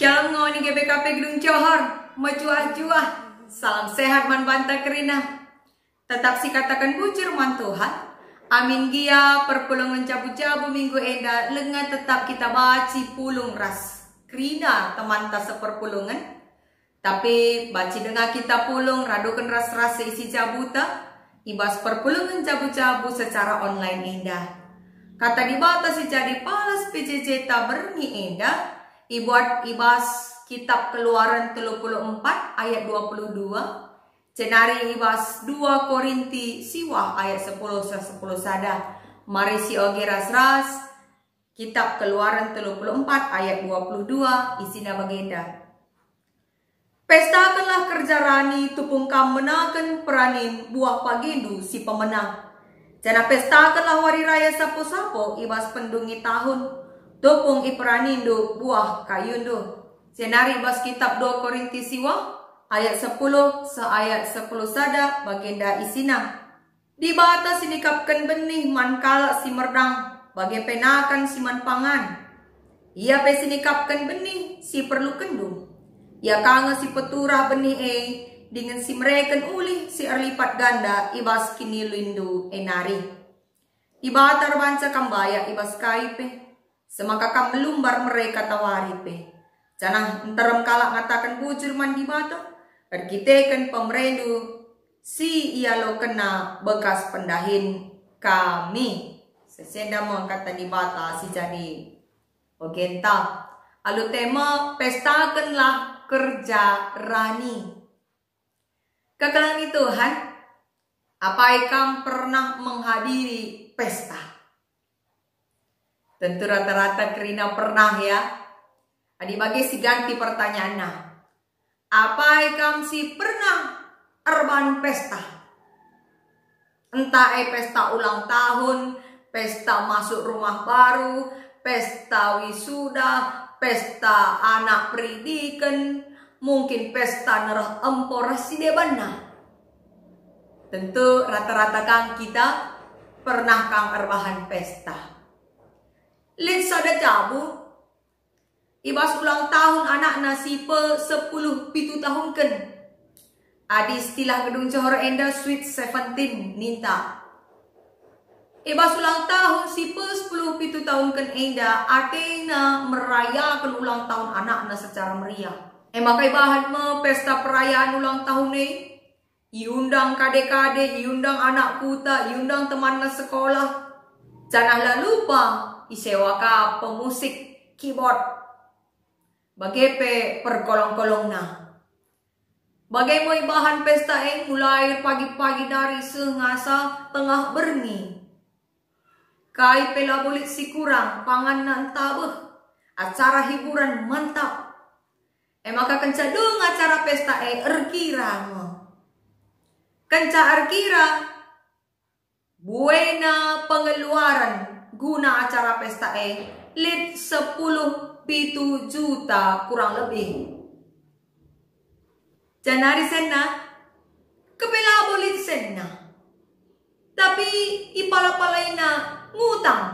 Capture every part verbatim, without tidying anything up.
Shalom ngoni G B K P Gedung Johor, mejuah-juah. Salam sehat man banta kerina. Tetap sikataken bujur man Tuhan. Amin gia perpulungen jabu-jabu minggu enda langa tetap kita banci pulung ras kerina temanta seperpulungen. Tapi banci denga kita pulung raduken ras-ras seisi jabuta i bas perpulungen jabu-jabu secara online enda. Kata Dibata si jadi palas P J J ta berngi enda ibuat i bas Kitab Keluaran telu puluh empat ayat dua puluh dua, jenari i bas dua Korinti siwah ayat sepuluh seh sepuluh sada. Mari sioge ras-ras. Kitab Keluaran telu puluh empat ayat dua puluh dua isina bagenda, "Pestakenlah kerja rani tupung kam menaken peranin buah pagindu si pemena. Janah pestakenlah wari raya sapo-sapo i bas pendungi tahun, tupung iperanindu buah kayundu." Jenari i bas kitab dua Korinti siwah ayat sepuluh seh ayat sepuluh sada bagenda isina, "Dibata si nikapken benih man kalak si merdang, bage pe nakan si man pangan. Ia pe si nikapken benih si perlukenndu. Ia ka nge si peturah benih e, dingen si mereken ulih si erlipat ganda i bas kiniulinndu e nari. Dibata erbanca kam bayak i bas kai pe, semaka kam melumbar mere katawari pe. Janah nterem kalak ngataken bujur man Dibata, erkiteken pemerendu si ialokenna bekas pendahin kami." Sesenda me kata Dibata si jadi ogenta. Alu tema, pestakenlah kerja rani. Kekelengen Tuhan, apai kam pernah menghadiri pesta? Tentu rata-rata kerina pernah, ya. Adi bage siganti pertanyaanna, apai kam si pernah erbahan pesta? Entah e pesta ulang tahun, pesta masuk rumah baru, pesta wisuda, pesta anak peridiken, mungkin pesta nereh empo ras si debanna. Tentu rata-rata kang kita pernah kang erbahan pesta. Lit sada jabu, i bas ulang tahun anakna si pe sepuluh pitu tahunken. Adi istilah Gedung Johor enda Sweet Seventeen ninta. I bas ulang tahun si pe sepuluh pitu tahunken enda atena merayaken ulang tahun anakna secara meriah. E maka ibahan me pesta perayaan ulang tahun e. Iundang kade-kade, iundang anak kuta, iundang temanna sekolah. Janah la lupa isewa ka pemusik, keyboard, bage pe perkolong-kolongna. Bage me ibahan pesta e mulai pagi-pagi nari seh ngasa tengah berngi. Kai pe labo lit si kurang, panganna ntabeh, acara hiburan mantap. E maka kenca dung acara pesta e erkira me. Kenca erkira, buena pengeluaren guna acara pesta e lit sepuluh pitu juta kurang lebih. Janari senna, kepe labo lit senna. Tapi ipala-palaina ngutang,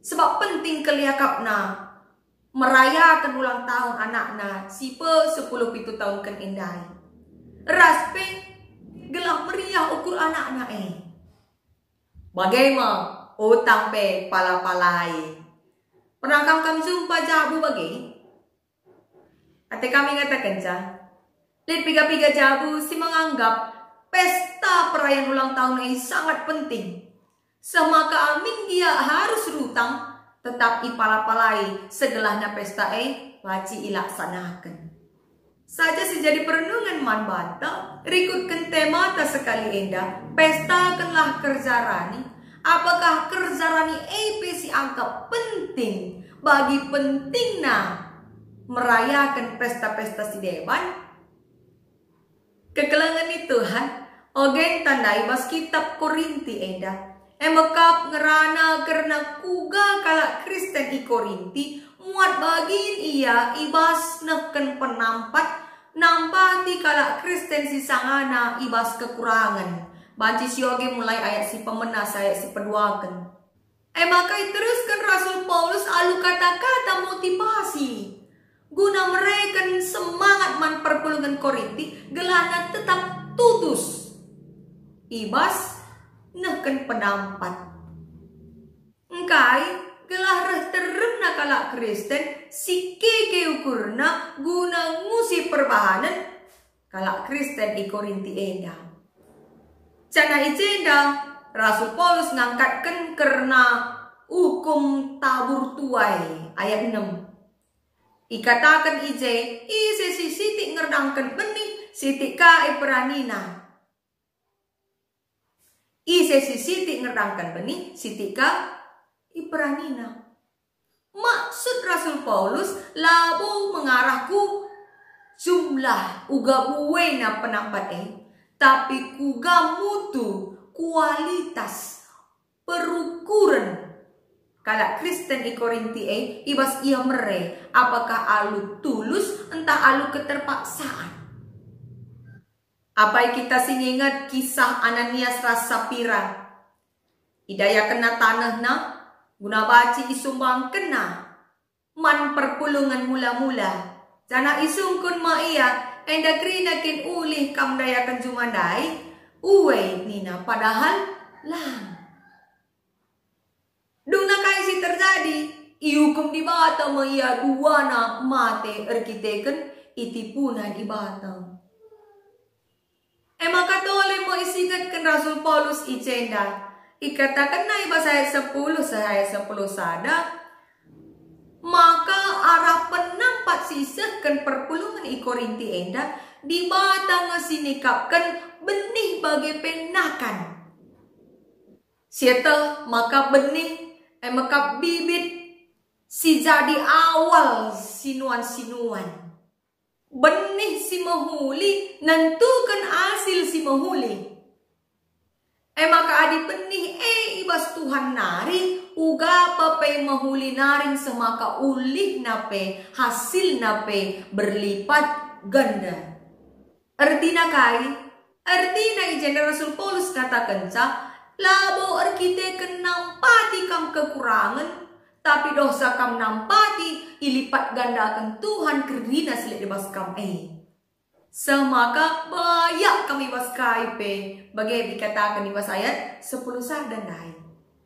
sebab penting keliakapna merayaken ulang tahun anakna si pe sepuluh pitu tahunken endai. Ras pe gelah meriah ukur anakna e. Bage me utang pe pala-palai. Pernah kam kam jumpa jabu bage? Ate kami ngatakenca, lit piga-piga jabu si menganggap pesta perayaan ulang tahun e sangat penting. Semaka amin gia harus rutang, tetap ipala-palai segelahna pesta e banci ilaksanaken. Saja si jadi perenungen man banta, rikutken temata sekali enda, pestakenlah kerja rani. Apakah kerja rani e pe si angkap penting bagi pentingna merayaken pesta-pesta si deban? Kekelengen ni Tuhan, ogen tandai bas kitab Korinti enda. E mekap ngerana kerna kuga kalak Kristen i Korinti muat bagin ia i bas nehken penampat nampati kalak Kristen si sangana i bas kekurangen. Banci sioge mulai ayat si pemena seh ayat si peduaken. E maka iterusken Rasul Paulus alu kata-kata motivasi. guna mereken semangat man perpulungen Korinti gelahna tetap tutus i bas nehken penampat. Engkai gelah reh teremna kalak Kristen si keke ukurna guna ngusi perbahanen kalak Kristen i Korinti enda. Janah i jenda Rasul Paulus ngangkatken kerna ukum tabur tuai, ayat enem. Ikataken i je, ise si sitik ngerdangken benih, sitik ka iperanina. Ise si sitik ngerdangken benih, sitik ka iperanina. Maksud Rasul Paulus labo mengarah ku jumlah uga buena penampat e, tapi kuga mutu, kualitas, perukuren kalak Kristen i Korinti e, i bas ia mere, apakah alu tulus ntah alu keterpaksaan. Apai kita si nginget kisah Ananias ras Sapira? Idayakenna tanehna guna banci isumbangkenna man perpulungen mula-mula, janah isungkun me ia, enda kerina kin ulih kam ndayaken juma ndai? Ue, nina, padahal lang. Dungna kai si terjadi? Iukum Dibata me ia duana mate erkiteken itipuna Dibata. E maka tole me isingetken Rasul Paulus i jenda. Ikatakenna i bas ayat sepuluh seh ayat sepuluh sada, maka arah penampat si isehken perpulungen i Korinti enda, Dibata nge si nikapken benih bage pe nakan. Sieteh maka benih, e mekap bibit si jadi awal sinuan-sinuan. Benih si mehuli nentuken asil si mehuli. E maka adi benih e i bas Tuhan nari, uga pe mehuli nari seh maka ulihna pe, hasilna pe berlipat ganda. Ertina kai? Ertina i jenda Rasul Paulus katakenca, labo erkiteken nampati kam kekurangen, tapi dohsa kam nampati ilipat gandaken Tuhan kerina si lit i bas kam e. Seh maka bayak kam i bas kai pe, bage ikataken i bas ayat sepuluh sada ndai.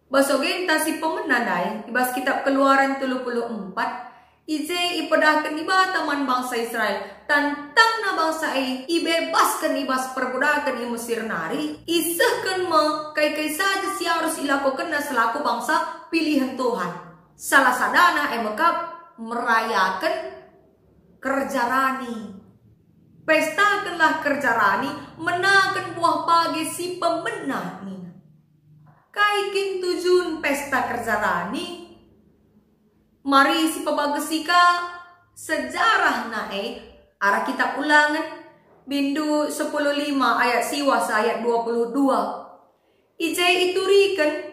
Bas ogenta si pemena ndai, i bas kitab Keluaran telu puluh empat, i je ipedahken Dibata man bangsa Israel, tantangna bangsa e ibebasken i bas perbudaken i Mesir nari, isehken me kai-kai saja si arus ilakokenna selaku bangsa pilihen Tuhan. Salah sadana e mekap merayaken kerja rani. Pestakenlah kerja rani, menaken buah page si pemena, nina. Kai kin tujun pesta kerja rani? Mari sipebagesi ka sejarahna e arah kitab Ulangen, bindu sepuluh lima ayat siwah seh ayat dua puluh dua. I je ituriken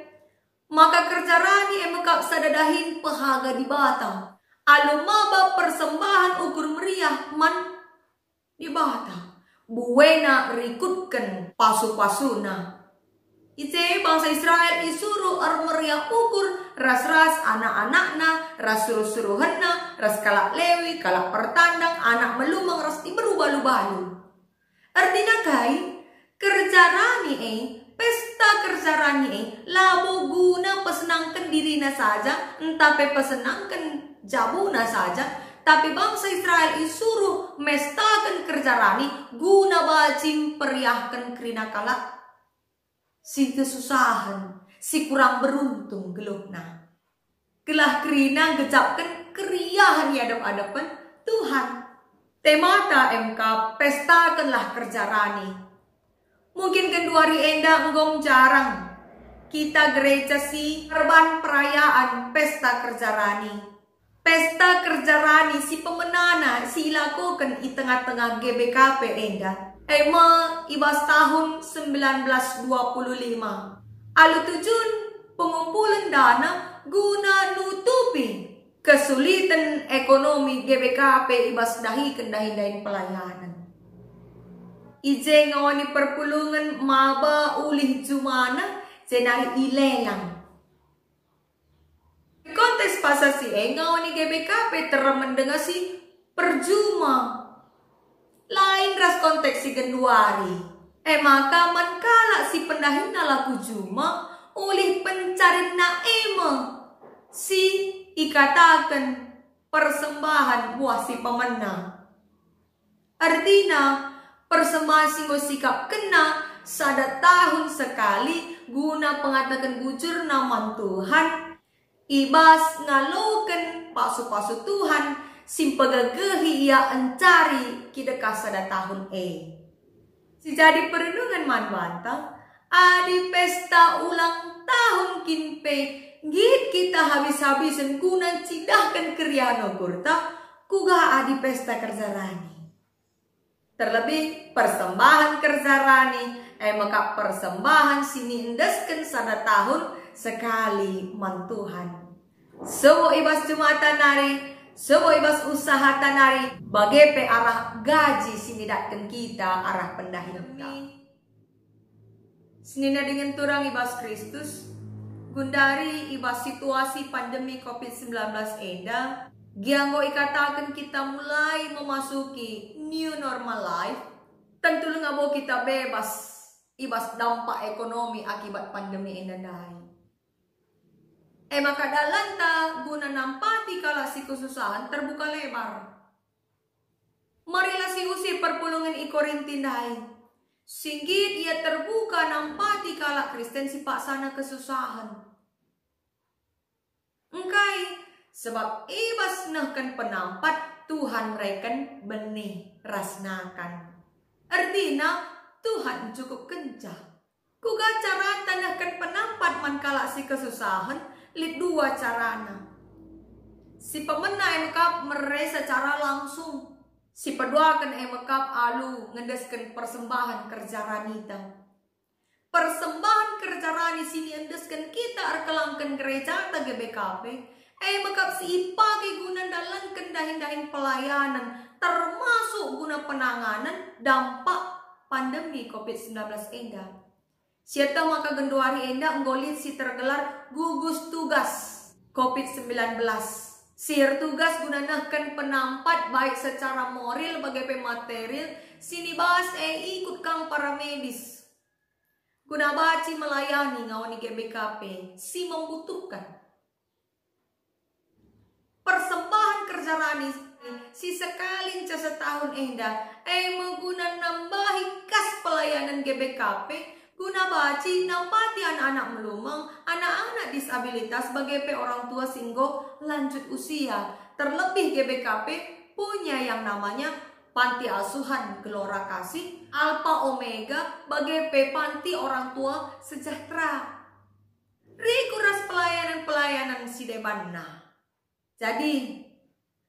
maka kerja rani e mekap sada dahin pehaga Dibata, alu maba persembahen ukur meriah man Dibata, buena rikutken pasu-pasuna. I je bangsa Israel isuruh ermeriah ukur ras-ras anak-anakna, ras suruh-suruhenna, ras kalak Lewi, kalak pertandang, anak melumeng, ras diberu balu-balu. Ertina kai? Kerja rani e, pesta kerja rani e, labo guna pesenangken dirina saja, ntah pe pesenangken jabuna saja, tapi bangsa Israel isuruh mestaken kerja rani guna banci mperiahken kerina kalak si kesusahen, si kurang beruntung geluhna. Gelah kerina ngejapken keriahen i adep-adepen Tuhan. Temata e mekap pestakenlah kerja rani. Mungkin genduari enda enggo jarang kita gereja si erban perayaan pesta kerja rani. Pesta kerja rani si pemenana si ilakoken i tengah-tengah G B K P enda, e me i bas tahun sembilan belas dua puluh lima. Alu tujun pengumpulen dana guna nutupi kesuliten ekonomi G B K P i bas ndahiken dahin-dahin pelayanen. I je ngawani perpulungen maba ulih jumana, jenari ilelang. Konteks pasal si e ngawani G B K P terem mendengasi Perjuma lain ras konteks si genduari. E maka man kalak si pendahinna laku juma, ulih pencarinna e me si ikataken persembahan buah si pemena. Ertina, persembahan si enggo sikapkenna sada tahun sekali guna pengataken bujurna man Tuhan, i bas ngaloken pasu-pasu Tuhan si mpegegehi ia encari kidekah sada tahun e. Si jadi perenungen man banta, adi pesta ulang tahun kin pe nggit kita habis-habisen guna ncidahken keriahen ukurta, kuga adi pesta kerja rani? Terlebih persembahan kerja rani, e maka persembahan si niendesken sada tahun sekali man Tuhan. Sebo i bas jumata nari, sebo i bas usahata nari, bage pe arah gaji si nidatken kita arah pendahinta. Senina dingen turang i bas Kristus, gundari i bas situasi pandemi covid sembilan belas enda, gia enggo ikataken kita mulai memasuki new normal life, tentu labo kita bebas i bas dampak ekonomi akibat pandemi enda ndai. E maka dalanta guna nampati kalak si kesusahen terbuka lebar. Marilah siusir perpulungen i Korinti ndai, si nggit ia terbuka nampati kalak Kristen si paksana kesusahen. Engkai? Sebab i bas nehken penampat Tuhan mereken benih ras nakan. Ertina, Tuhan ncukupkenca. Kuga caranta nehken penampat man kalak si kesusahen? Lit dua carana. Si pemena e mekap mere secara langsung. Si peduaken e mekap alu ngendesken persembahan kerja ranita. Persembahan kerja rani si niendesken kita erkelangken gerejata G B K P, e mekap si ipake guna ndalanken dahin-dahin pelayanen, termasuk guna penanganen dampak pandemi covid sembilan belas enda. Sieteh maka genduari enda enggo lit si tergelar gugus tugas covid sembilan belas. Si ertugas guna nehken penampat baik secara moral bage pe material si nibas e ikut kang para medis. Guna banci melayani ngawan i G B K P si membutuhkan. Persembahan kerja rani si sekali nca setahun enda, e me guna nambahi kas pelayanan G B K P, guna banci nampati anak-anak melumeng, anak-anak disabilitas, bage pe orang tua si enggo lanjut usia, terlebih G B K P punya yang namanya Panti Asuhan Gelora Kasih, Alfa Omega, bage pe Panti Orang Tua Sejahtera. Rikut ras pelayanan-pelayanan si debanna. Jadi,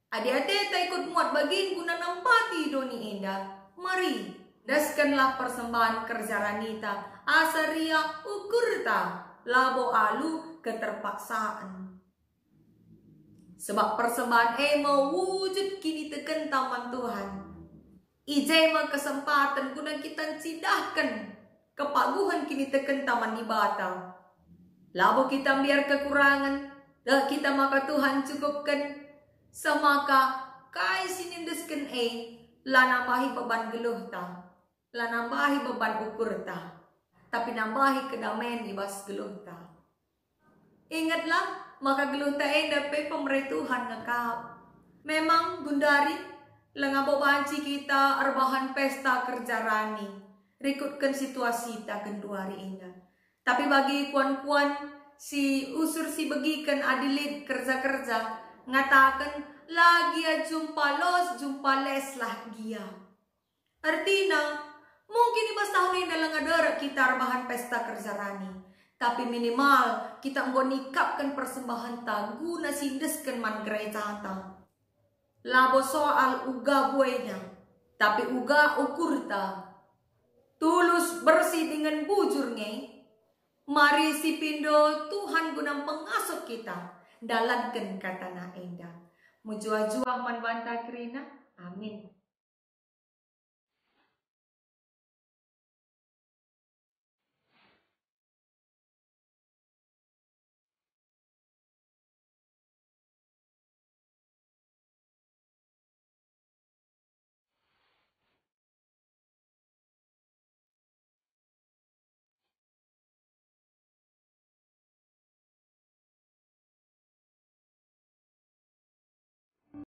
adi ateta ikut muat bagin guna nampati doni enda, mari, endeskenlah persembahan kerja ranita, asa riah ukurta, labo alu keterpaksaan. Sebab persembahan e me wujud kinitekenta man Tuhan. I je me kesempaten guna kita ncidahken kepaguhen kinitekenta man Dibata. Labo kita mbiar kekurangen, tek kita maka Tuhan cukupken, seh maka kai si niendesken e la nambahi beban geluhta, la nambahi beban ukurta, tapi nambahi kedamen i bas geluhta. Ingetlah maka geluhta enda pe pemere Tuhan nge kap. Memang gundari labo banci kita erbahan pesta kerja rani, rikutken situasita genduari enda. Tapi bagi kuan-kuan si usur si begiken adi lit kerja-kerja, ngataken, "La gia jumpa los, jumpa les lah gia." Ertina, mungkin i bas tahun enda langa derek kita erbahan pesta kerja rani, tapi minimal kita enggo nikapken persembahenta guna si endesken man gerejata. Labo soal uga buena, tapi uga ukurta. Tulus, bersih dingen bujur nge. Mari sipindo Tuhan guna pengasup kita ndalanken katana enda. Mejuah-juah man banta kerina. Amin.